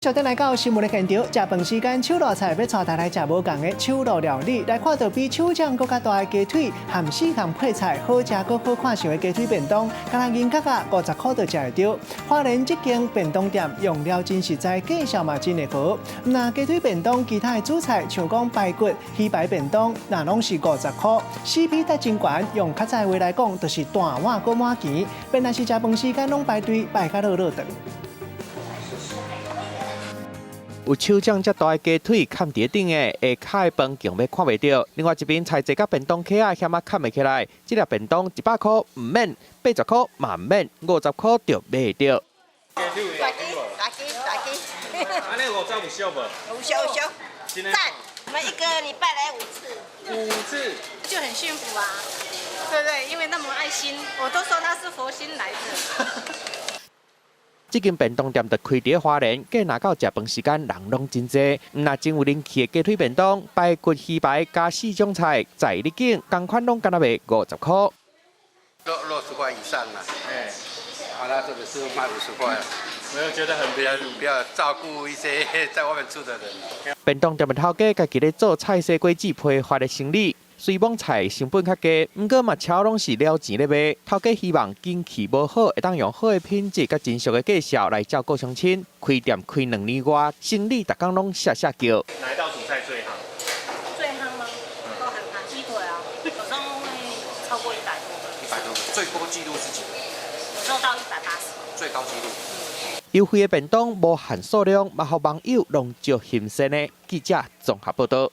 小等來到新聞的現場，食飯時間，手路菜欲帶大家來食無仝的手路料理，來看著比手掌閣較大的雞腿，含四項配菜，好食閣好看相的雞腿便當，干焦銀角仔50箍就食會著。花蓮這間便當店用料真實在，價數嘛真會好。毋但雞腿便當，其他的主菜像講排骨、魚排便當，若攏是50箍，CP 值真懸。用較早的話來講，就是大碗閣滿錢。本來是食飯時間攏排隊排甲落落長。有手掌遮大的雞腿崁佇頂的，下跤的飯強欲看袂著。另外一邊菜濟佮便當盒仔險仔崁袂起來，這粒便當100箍毋免，80箍嘛毋免，50箍就買會著。雞腿大雞大雞大雞，按呢五十有俗無？有俗有俗，讚！我們一個禮拜來五次，五次就很幸福啊，對不對？因為那麼愛心，我都說他是佛心來的。這間便當店就開佇花蓮，過若到食飯時間，人攏真濟。毋但真有人氣的雞腿便當、排骨魚排加四種菜，在你景，仝款攏干焦賣50箍。60塊以上啦，哎，啊，那這個是賣50塊，沒有覺得很比較比較照顧一些在外面住的人。便當店的頭家家己咧做菜西果子批發的生理。雖罔菜成本較低，毋過嘛超攏是了錢咧賣。頭家希望景氣無好，會當用好的品質佮真俗的價數來照顧鄉親。開店開2年外，生意逐工攏嚇嚇叫。哪一道主菜最夯？最夯嗎？都很夯，雞腿啊，有時候會超過100多個。100多個，最多紀錄是幾個？有時候到180。最高紀錄。優惠的便當無限數量，嘛予網友攏足欣羨的。記者綜合報導。